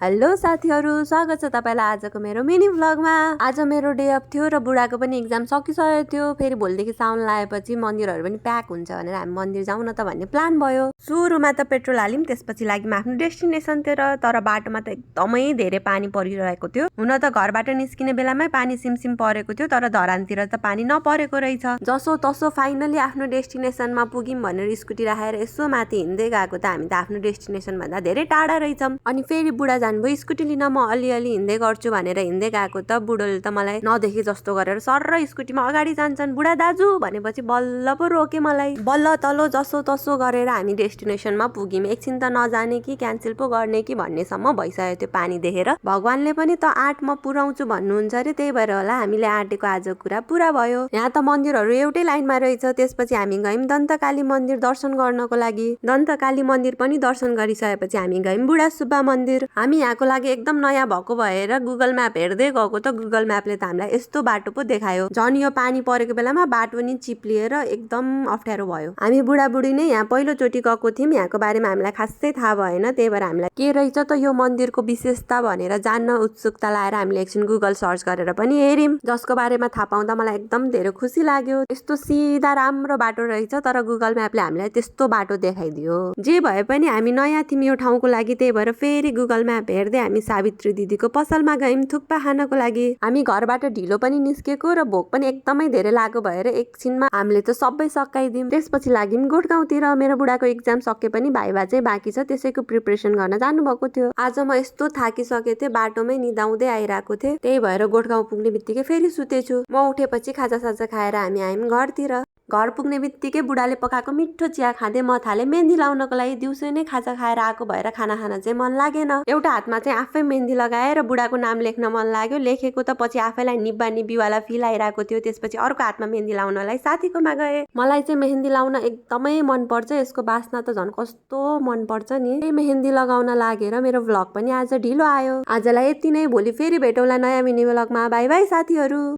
Hello साथीहरू, स्वागत छ तपाईँलाई आजको मेरो मिनी भ्लगमा। आज मेरो डे अफ थियो र बुढाको पनि एक्जाम सकिसकेको थियो। फेरि भोलिदेखि साउन लागेपछि मन्दिरहरू पनि प्याक हुन्छ भनेर हामी मन्दिर जाउँ न त भन्ने प्लान भयो। सुरुमा त पेट्रोल हाल्यौँ, त्यसपछि लाग्यौँ आफ्नो डेस्टिनेसनतिर। तर बाटोमा त एकदमै धेरै पानी परिरहेको थियो। हुन त घरबाट निस्किने बेलामै पानी सिमसिम परेको थियो, तर धरानतिर त पानी नपरेको रहेछ। जसो तसो फाइनली आफ्नो डेस्टिनेसनमा पुग्यौँ भनेर स्कुटी राखेर यसो माथि हिँड्दै गएको त हामी त आफ्नो डेस्टिनेसन भन्दा धेरै टाढा रहेछौँ। अनि फेरि बुढा जानुभयो स्कुटी लिन, म अलिअलि हिँड्दै गर्छु भनेर हिँड्दै गएको त बुढोले त मलाई नदेखे जस्तो गरेर सर स्कुटीमा अगाडि जान्छन्। बुढा दाजु भनेपछि बल्ल पो रोके मलाई। बल्ल तल्लो जसो तसो गरेर हामी डेस्टिनेसनमा पुग्यौँ। एकछिन त नजाने कि क्यान्सल पो गर्ने कि भन्नेसम्म भइसक्यो त्यो पानी देखेर। भगवानले पनि त आँट म पुऱ्याउँछु भन्नुहुन्छ अरे, त्यही भएर होला हामीले आँटेको आज कुरा पुरा भयो। यहाँ त मन्दिरहरू एउटै लाइनमा रहेछ। त्यसपछि हामी गयौँ दन्तकाली मन्दिर दर्शन गर्नको लागि। दन्तकाली मन्दिर पनि दर्शन गरिसकेपछि हामी गयौँ बुढा सुब्बा मन्दिर। हामी यहाँको लागि एकदम नयाँ भएको भएर गुगल म्याप हेर्दै गएको त गुगल म्यापले त हामीलाई यस्तो बाटो पो देखायो। झन् यो पानी परेको बेलामा बाटो नि चिप्लिएर एकदम अप्ठ्यारो भयो। हामी बुढाबुढी नै यहाँ पहिलोचोटि गएको थियौँ। यहाँको बारेमा हामीलाई खासै थाहा भएन, त्यही भएर हामीलाई के रहेछ त यो मन्दिरको विशेषता भनेर जान्न उत्सुकता लाएर हामीले एकछिन गुगल सर्च गरेर पनि हेर्यौँ। जसको बारेमा थाहा पाउँदा मलाई एकदम धेरै खुसी लाग्यो। यस्तो सिधा राम्रो बाटो रहेछ, तर गुगल म्यापले हामीलाई त्यस्तो बाटो देखाइदियो। जे भए पनि हामी नयाँ थियौँ यो ठाउँको लागि, त्यही भएर फेरि गुगल म्याप हेर्दै हामी सावित्री दिदीको पसलमा गयौँ थुक्पा खानको लागि। हामी घरबाट ढिलो पनि निस्केको र भोक पनि एकदमै धेरै लागेको भएर एकछिनमा हामीले त सबै सकाइदियौँ। त्यसपछि लाग्यौँ गोठगाउँतिर। मेरो बुढाको एक्जाम सके पनि भाइभा चाहिँ बाँकी छ, त्यसैको प्रिपरेसन गर्न जानुभएको थियो। आज म यस्तो थाकिसकेको थिएँ, बाटोमै निदाउँदै आइरहेको थिएँ, त्यही भएर गोठगाउँ पुग्ने बित्तिकै फेरि सुतेछु। म उठेपछि खाजासाजा खाएर हामी आयौँ घरतिर। घर पुग्ने बित्तिकै बुढाले पकाएको मिठो चिया खाँदै म थालेँ मेहन्दी लाउनको लागि। दिउँसो नै खाजा खाएर आएको भएर खाना खान चाहिँ मन लागेन। एउटा हातमा चाहिँ आफै मेहन्दी लगाएर बुढाको नाम लेख्न मन लाग्यो। लेखेको त पछि आफैलाई निब्बा निब्बीवाला फिल आइरहेको थियो। त्यसपछि अर्को हातमा मेहन्दी लाउनलाई साथीकोमा गएँ। मलाई चाहिँ मेहन्दी लाउन एकदमै मनपर्छ, यसको बास्ना त झन् कस्तो मनपर्छ नि। त्यही मेहन्दी लगाउन लागेर मेरो भ्लग पनि आज ढिलो आयो। आजलाई यति नै, भोलि फेरि भेटौँला नयाँ मिनी भ्लगमा। बाई बाई साथीहरू।